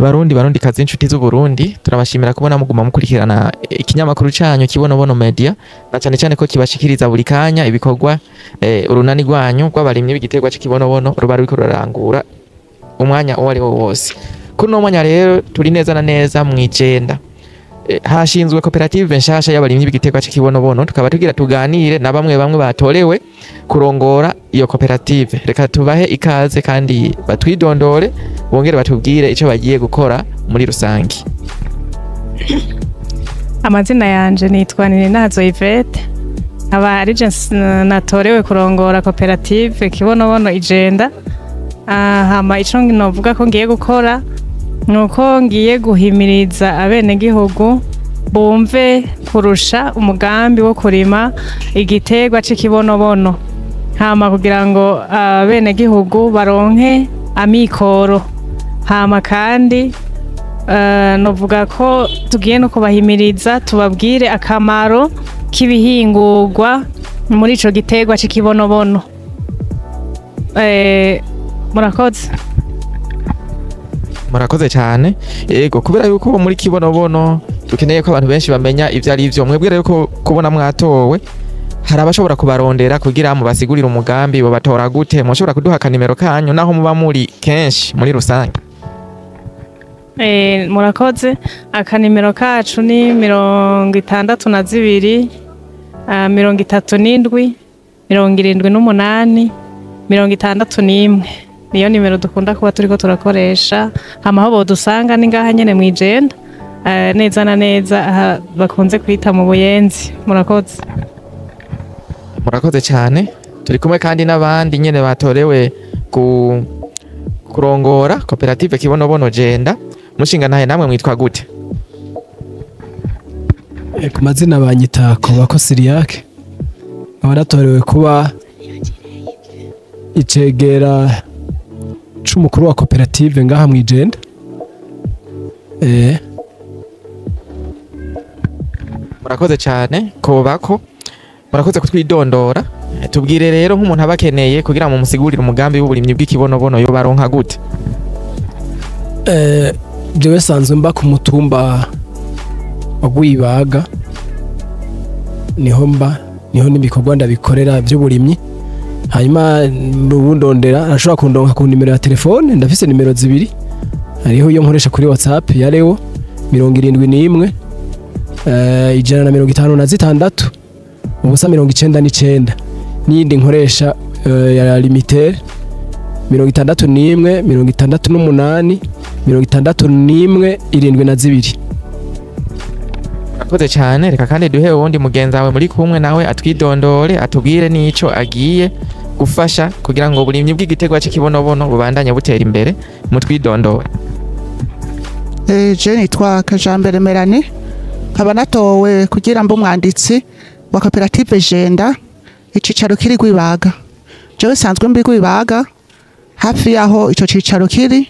Barundi, Barundi kazi, inshuti z'Uburundi, turabashimira kubona muguma mukurikirana ikinyamakuru canyu Kibonobono Media, na cyane cyane ko kibashikiriza buri kanya ibikorwa urunani rwanyu rw'abarimyi b'igiterwa c'ikibonobono ruba ruriko rurarangura umwanya uwo ari wo wose. Kuri uno mwanya rero turi neza na neza mw'Ijenda. Hashinzwe koperative nshasha y'abarimyi b'igiterwa c'ikibonobono, tukaba tugira tuganire na bamwe bamwe batorewe kurongora iyo koperative. Reka tubahe ikaze kandi batwidondore, bongere batubwire ico bagiye gukora muri rusangi. Amazina yanje nitwa Nininazo Yvette, nkaba ari je natorewe kurongora koperative Kibonobono Ijenda. Hama ico novuga ko ngiye gukora nuko ngiye guhimiriza abenegihugu bumve kurusha umugambi wo kurima igiterwa c'ikibonobono, hama kugira ngo abenegihugu baronke amikoro. Hama kandi novuga ko tugiye no kubahimiriza, tubabwire akamaro k'ibihingurwa muri ico giterwa c'ikibonobono. Murakoze. Murakoze cyane. Yego, kubera yuko muri Kibonobono dukeneye ko abantu benshi bamenya ivyo ari vyo, mwebwe rero ko kubona mwatowe, hari abashobora kubarondera kugira mubasigurire umugambi, babatora gute? Mushobora kuduha akanimero kanyu naho muba muri kenshi muri rusange? Murakoze. Akanimero kacu ni 62, 37, 78, 61. Niyo nimero dukunda kuba turiko turakoresha. Hama aho bodusanga ni ngaha nyene mw'Ijenda, neza na neza aha bakunze kwita mu Buyenzi. Murakoze. Murakoze cyane. Turi kumwe kandi n'abandi nyene batorewe ku kurongora koperative Kibonobono Jenda. Mushinga ntahe, namwe mwitwa gute? Ku mazina banyita Kobako Siriyake, nkaba natorewe kuba icegera c'umukuru wa koperative ngaha mw'Ijenda. Murakoze cyane Kobako, murakoze kutwidondora. Tubwire rero, nk'umuntu aba akeneye kugira ngo mumusigurire umugambi w'uburimyi bw'ikibonobono, yo baronka gute? Jewe sanzwe mba ku mutumba wa Rwibaga, niho mba, niho n'ibikorwa ndabikorera by'uburimyi. Hanyuma ubundondera arashobora kundonka ku nimero ya telefone. Ndafise nimero zibiri: hariho iyo nkoresha kuri WhatsApp ya Leo, 71, 156, 0 99, n'iyindi nkoresha ya Lumitel, 61, 68, 61, 72. Murakoze cyane. Reka kandi duhe uwundi mugenzi wawe muri kumwe, nawe atwidondore, atubwire n'ico agiye gufasha kugira ngo uburimyi bw'igiterwa c'ikibonobono bubandanye butera imbere. Mutwidondore. Je nitwa Kajambere Melanie, nkaba natowe kugira mbe umwanditsi wa koperative Jenda, icicaro kiri Rwibaga. Jewe sanzwe mbi Rwibaga, hafi yaho ico cicaro kiri,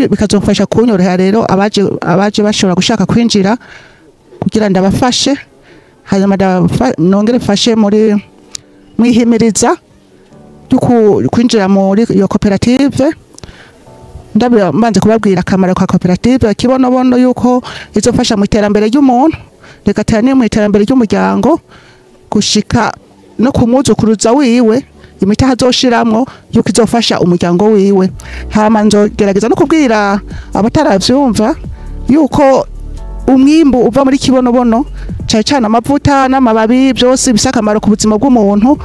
bikazomfasha kunyorohera rero abaje bashobora gushaka kwinjira kugira ndabafashe, hanyuma nongere mfashe muri mwihimiriza ryo kwinjira muri iyo koperative. Ndabira mbanze kubabwira akamaro ka koperative Kibonobono, yuko izofasha mu iterambere ry'umuntu, rigatera no mu iterambere ry'umuryango, gushika no ku mwuzukuruza wiwe, imitahe azoshiramwo yuko izofasha umuryango wiwe. Hama nzogerageza no kubwira abataravyumva yuko umwimbu uva muri Kibonobono, cane cane amavuta n'amababi, byose bifise akamaro ku buzima bw'umuntu,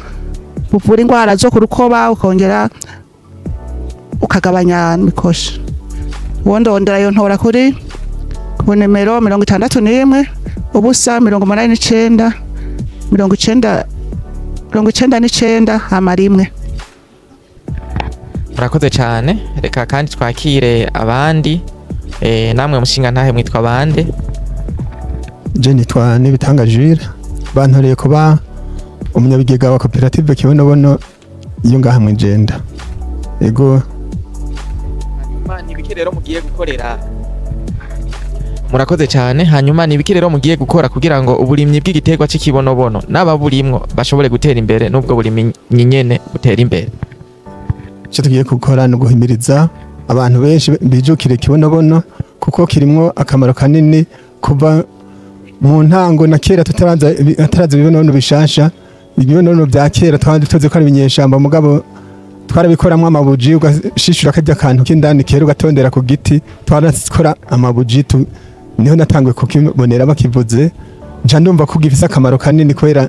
buvura indwara zo ku rukoba, ukongera ukagabanya imikosha. Uwondondera yontora kuri ku nimero 61, 0, 89, 90, 99, hama 1. Murakoze cyane. Reka kandi twakire abandi. Namwe mushinga ntahe, mwitwa bande? Je nitwa Nibitanga Jules, bantoreye kuba umunyabigega wa koperative Kibonobono iyo ngaha mw'Ijenda. Ego. Hanyuma ni ibiki rero mugiye gukorera? Murakoze cyane. Hanyuma ni ibiki rero mugiye gukora kugira ngo uburimyi bw'igiterwa c'ikibonobono n'ababurimwo bashobore gutera imbere, n'ubwo burimyi nyene butera imbere? Icyo tugiye gukora ni uguhimiriza Abantu benshi bijukire kibonobono kuko kirimwo akamaro kanini. Kuva mu ntango na kera tutaraza ataraza ibibonobono bishasha, ibibonobono bya kera twari tuzi ko ari ibinyeshamba, mugabo twarabikoramwo amabuji, ugashishura karya kantu k'indani kera ugatondera ku giti, twarakora amabuji. Niho natanguye kukibonera bakivuze, nca ndumva ko gifise akamaro kanini kubera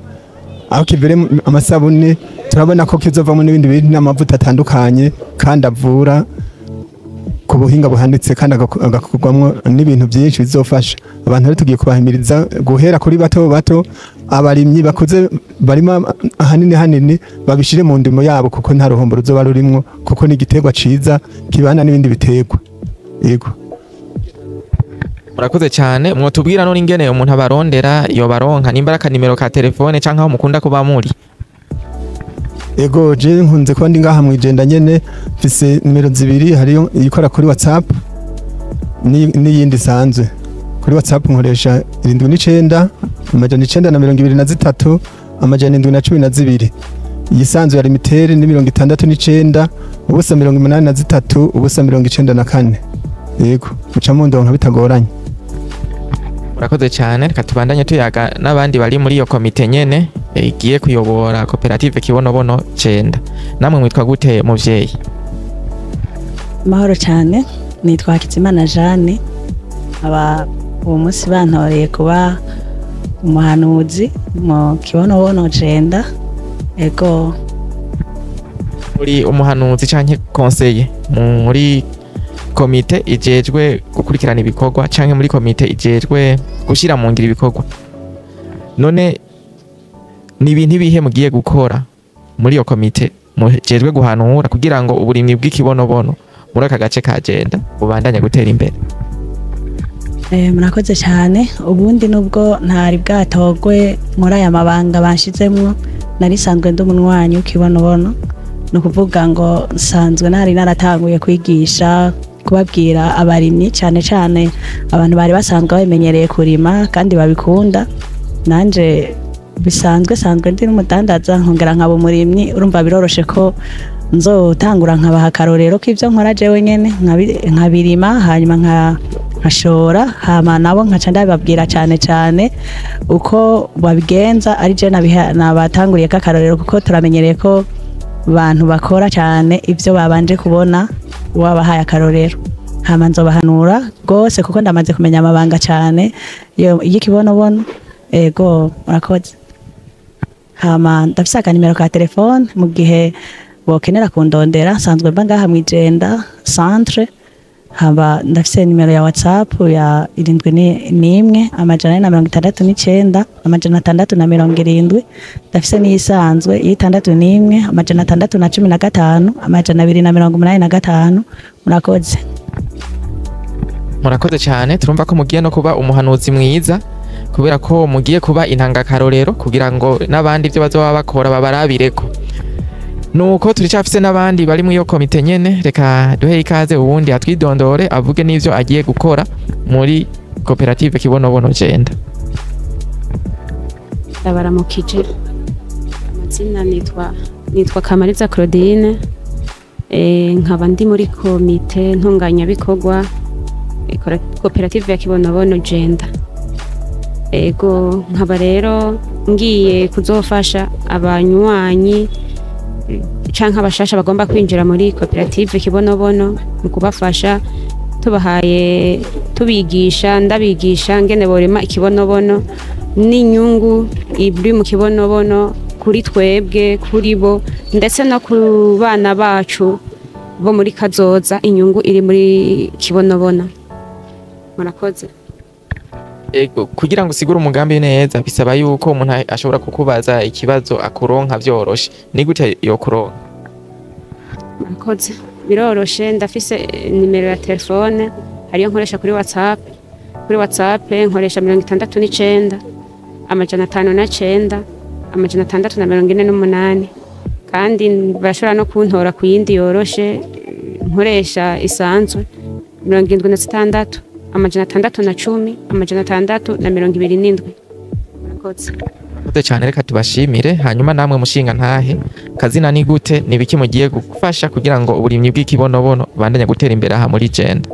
aho kivere amasabune, turabona ko kizovamo n'ibindi bintu n'amavuta atandukanye kandi avura ku buhinga buhanitse, kandi agakorwamwo n'ibintu byinshi bizofasha abantu. Rero tugiye kubahimiriza guhera kuri bato bato, abarimyi bakuze barima ahanini hanini babishire mu ndimo yabo, kuko nta ruhombo ruzoba rurimwo, kuko ni igiterwa ciza kibana n'ibindi biterwa. Yego. Murakoze cyane. Mwotubwira none ingene umuntu abarondera, yobaronka, nimba ari akanimero ka telefone canke aho mukunda kuba muri? Ego, je nkunze kuba ndi ngaha mwijenda nyene. Mfise nimero zibiri, hariyo iyikora kuri WhatsApp n'iyindi isanzwe. Kuri WhatsApp nkoresha 79 923 712. Iyisanzwe ya Lumitel ni 69 0 83 0 94. Yego, muca mundonka bitagoranye. Murakoze cyane. Reka tubandanye tuyaga n'abandi bari muri iyo komite nyene igiye kuyobora koperative Kibonobono Cenda. Namwe mwitwa gute, muvyeyi? Mahoro cyane, nitwa Hakizimana Jeanne, aba uwo munsi bantoreye kuba umuhanuzi mu Kibonobono Jenda. Ego. Muri umuhanuzi canke conseiller muri komite ijejwe gukurikirana ibikorwa canke muri komite ijejwe gushira mu ngiro ibikorwa. None ni ibintu ibihe mugiye gukora muri iyo komite mujejwe guhanura kugira ngo uburimyi bw'ikibonobono muri aka gace ka Jenda bubandanye gutera imbere? Murakoze cyane. Ubundi nubwo ntari bwatogwe muri aya mabanga banshizemwo, nari sanzwe ndi umunywanyi w'ikibonobono. Ni ukuvuga ngo nsanzwe nari naratanguye kwigisha, kubabwira abarimyi, cyane cyane abantu bari basanzwe babimenyereye kurima kandi babikunda. Nanje bisanzwe sanzwe ndi n'umudandaza, nkongera nkaba umurimyi. Urumva biroroshe ko nzotangura nkabaha akarorero k'ibyo nkora jewe nyene, nkabirima, hanyuma nkashora, hama nabo nkaca ndabibabwira cyane cyane uko babigenza, ari je nabatanguriye k'akarorero, kuko turamenyereye ko abantu bakora cyane ibyo babanje kubona wabahaye akarorero. Hama nzobahanura rwose kuko ndamaze kumenya amabanga cyane y'ikibonobono. Ego, murakoze. Hama ndafise akanimero ka telefone mu gihe bokenera kundondera. Nsanzwe mba ngaha mwijenda centre. Haba ndafise nimero ya WhatsApp ya 71 469 670. Ndafise n'iyisanzwe y'61 615 285. Murakoze. Murakoze cyane. Turumva ko mugiye no kuba umuhanuzi mwiza, kubera ko mugiye kuba intangakarorero kugira ngo n'abandi ibyo bazoba bakora babarabireko. Nuko turicafise n'abandi bari muri iyo komite nyene. Reka duhe ikaze uwundi atwidondore, avuge n'ivyo agiye gukora muri koperative Kibonobono Jenda. Ndabaramukije. Amazina nitwa Kamariza Claudine, nkaba ndi muri komite ntunganyabikorwa koperative ya Kibonobono Jenda. Ego, nkaba rero ngiye kuzofasha abanywanyi canke abashasha bagomba kwinjira muri koperative Kibonobono mu kubafasha, tubahaye, tubigisha, ndabigisha ngene borema ikibonobono n'inyungu iri mu kibonobono kuri twebwe, kuri bo, ndetse no ku bana bacu bo muri kazoza, inyungu iri muri kibonobono. Murakoze. Ego, kugira ngo usigure umugambi neza bisaba yuko umuntu ashobora kukubaza ikibazo akuronka vyoroshe. Ni gute yo kuronka? Murakoze. Biroroshe, ndafise nimero ya telefone, hariyo nkoresha kuri WhatsApp. Kuri WhatsApp nkoresha 69 509 648, kandi barashobora no kuntora ku yindi yoroshe nkoresha isanzwe, 76 610 627. Murakoze. Murakoze cyane, reka tubashimire. Hanyuma namwe mushinga ntahe, kazina ni gute, ni biki mugiye gufasha kugira ngo uburimyi bw'ikibonobono bandanye gutera imbere aha muri Jenda?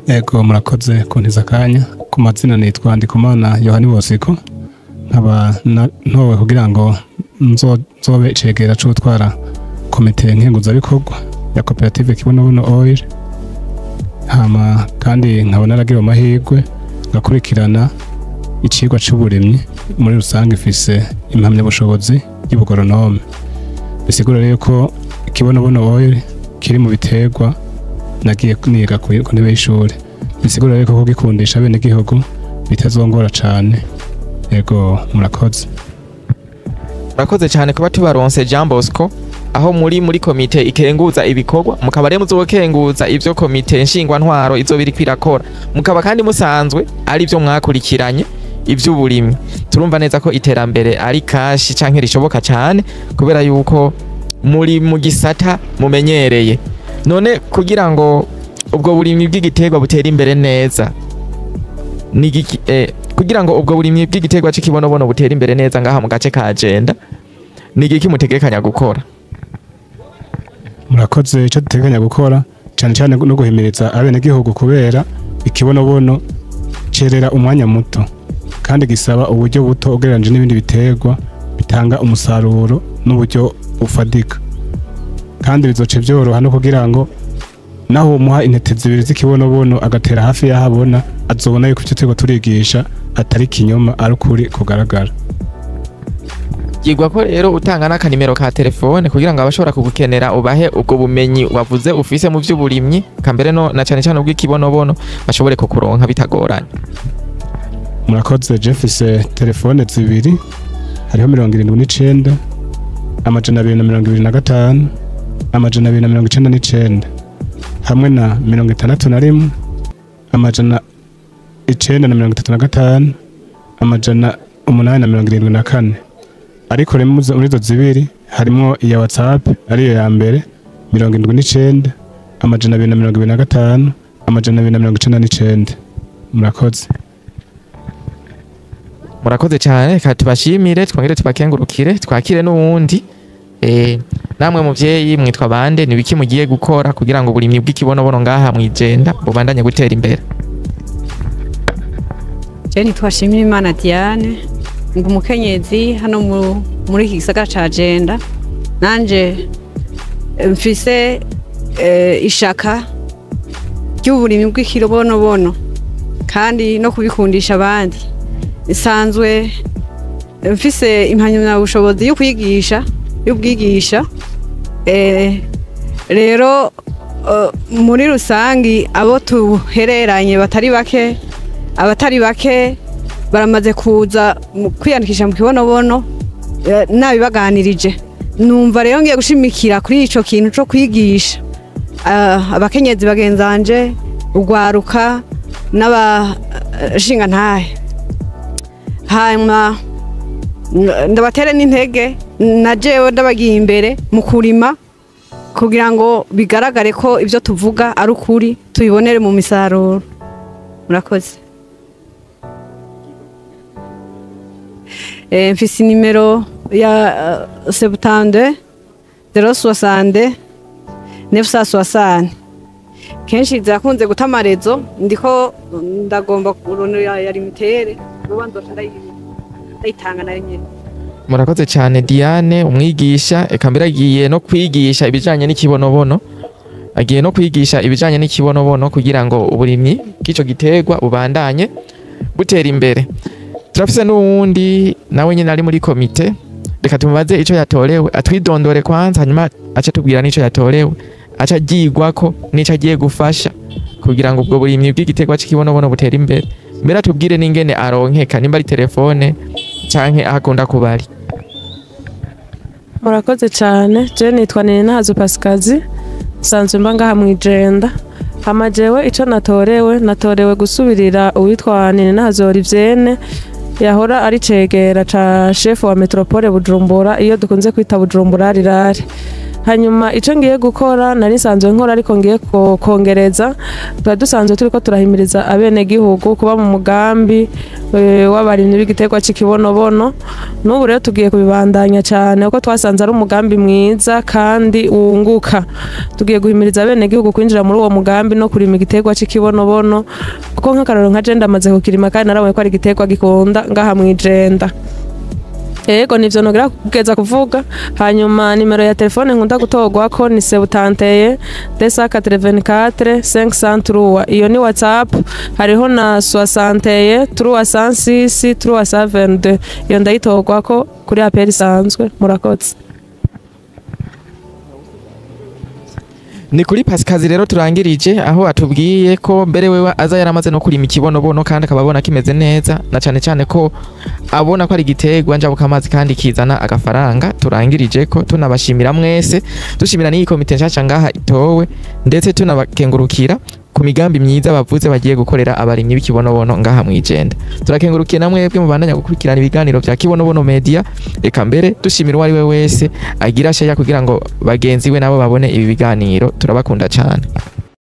Ego, murakoze kuntiza akanya. Ku mazina nitwa Ndikumana Yohani Bosiko, nkaba ntowe kugira ngo nzobe icegera c'utwara komite nkenguzabikorwa ya koperative Kibonobono Oil. Hama kandi nkaba naragira amahirwe ngakurikirana icigwa c'uburimyi muri rusange, ifise impamyabushobozi y'ubugoronome. Bisigura rero ko Kibonobono Oil kiri mu biterwa nagiye niga ku ntebe y'ishuri. Bisigura rero ko kugikundisha bene gihugu bitazongora cane. Yego, murakoze. Murakoze cyane kuba tubaronse Jean Bosco, aho muri komite ikenguza ibikorwa, mukaba rero muzokenguza ivyo komite nshingwantwaro izo biri kwirakora, mukaba kandi musanzwe ari byo mwakurikiranye ivy'uburimyi. Turumva neza ko iterambere ari kashi canke rishoboka cyane, kubera yuko muri mu gisata mumenyereye. None kugira ngo ubwo burimyi bw'igiterwa butere imbere neza, ni kugira ngo ubwo burimyi bw'igiterwa c'ikibonobono butere imbere neza ngaha mu gace ka Jenda, ni igiki mutegekanya gukora? Murakoze. Icyo duteganya gukora cyane cyane no guhimiriza abenegihugu, kubera ikibonobono cerera umwanya muto kandi gisaba uburyo buto ugereranyije n'ibindi biterwa, bitanga umusaruro n'uburyo bufadika, kandi bizoce byoroha no kugira ngo naho umuha intete zibiri z'ikibonobono agatera hafi y'ahabona, azobona yuko icyo turiko turigisha atari kinyoma, ari ukuri kugaragara. Yigwa ko rero utanga n'akanimero ka telefone kugira ngo abashobora kugukenera ubahe ubwo bumenyi wavuze ufise mu by'uburimyi, kambere no na cyane cyane ubw'ikibonobono, bashobore kukuronka bitagoranye. Murakoze. Jefise telefone zibiri, hariho 79 225 299 hamwe na 61 935 874. Ariko rero muri izo zibiri harimo iya WhatsApp, ariyo ya mbere, 79 225 299. Murakoze. Murakoze cyane, reka tubashimire, twongere tubakengurukire, twakire n'uwundi. Namwe muvyeyi mwitwa bande, ni biki mugiye gukora kugira ngo uburimyi bw'ikibonobono ngaha mwijenda bubandanye gutera imbere? Je nitwa Shimirimana Diane, ngo umukenyezi hano muri iki gisagara ca Jenda. Nanje mfise ishaka ry'uburimyi bw'ikibonobono kandi no kubikundisha abandi. Nsanzwe mfise impamyabushobozi yo kwigisha, y'ubwigisha. Rero muri rusangi abo tuhereranye batari bake, abatari bake baramaze kuza kwiyandikisha mu kibonobono, nabibaganirije. Numva rero ngiye gushimikira kuri ico kintu co kwigisha abakenyezi bagenzanje, ugwaruka n'abashinga ntahe, hanyuma ndabatere n'intege na jewe ndabagiye imbere mu kurima, kugira ngo bigaragare ko ibyo tuvuga ari ukuri, tubibonere mu misaruro. Murakoze. Mfise nimero ya 72 060 960. Kenshi zakunze guta amarezo, ndiko ndagomba kuronera ya limitere vuba, nzoca ndayitanga nayo nyene. Murakoze cyane Diane, umwigisha, eka mbere agiye no kwigisha ibijanye n'ikibonobono, agiye no kwigisha ibijanye n'ikibonobono kugira ngo uburimyi bw'ico giterwa bubandanye butera imbere. Turafise n'uwundi nawe nyine ari muri komite, reka tumubaze ico yatorewe, atwidondore kwanza, hanyuma ace tubwira n'ico yatorewe, aca agirwako n'ico agiye gufasha kugira ngo ubwo burimyi bw'igiterwa c'ikibonobono butere imbere. Mbere atubwire n'ingene aronkeka, nimba ari telefone canke aho akunda kuba ari. Murakoze cyane. Je nitwa Nininahazo Pasikazi, nsanzwe mba ngaha mwijenda. Hama jewe ico natorewe gusubirira uwitwa Nininahazo Olivienne, yahora ari cegera ca chef wa metropole Bujumbura, iyo dukunze kwita Bujumbura rirare. Hanyuma ico ngiye gukora, nari nsanzwe nkora ariko ngiye kongereza, tuba dusanzwe turiko turahimiriza abenegihugu kuba mu mugambi w'abarimyi b'igiterwa c'ikibonobono. N'ubu rero tugiye kubibandanya cyane kuko twasanze ari umugambi mwiza kandi wunguka. Tugiye guhimiriza abenegihugu kwinjira muri uwo mugambi no kurima igiterwa c'ikibonobono, kuko nk'akarorero nka je ndamaze kukirima kandi narabonye ko ari igiterwa gikunda ngaha mw'Ijenda. Ego, nivyo nogera kugeza kuvuga. Hanyuma nimero ya telefone nkunda gutorwako ni 71 284 503, iyo ni WhatsApp. Hariho na 61 306 372, iyo ndayitorwako kuri appel isanzwe. Murakoze. Ni kuri Pasikazi rero turangirije, aho atubwiye ko mbere wewe aza yaramaze no kurima ikibonobono kandi akaba abona kimeze neza, na cane cane ko abona ko ari igiterwa njabukamazi kandi kizana agafaranga. Turangirije ko tunabashimira mwese, dushimira n'iyi komite nshasha ngaha itowe, ndetse tunabakengurukira ku migambi myiza bavuze bagiye gukorera abarimyi b'ikibonobono ngaha mw'Ijenda. Turakengurukiye na mwebwe mubandanya gukurikirana ibiganiro vya Kibonobono Media. Reka mbere dushimira uwo ari we wese agira share kugira ngo bagenzi we nabo babone ibi biganiro. Turabakunda cyane.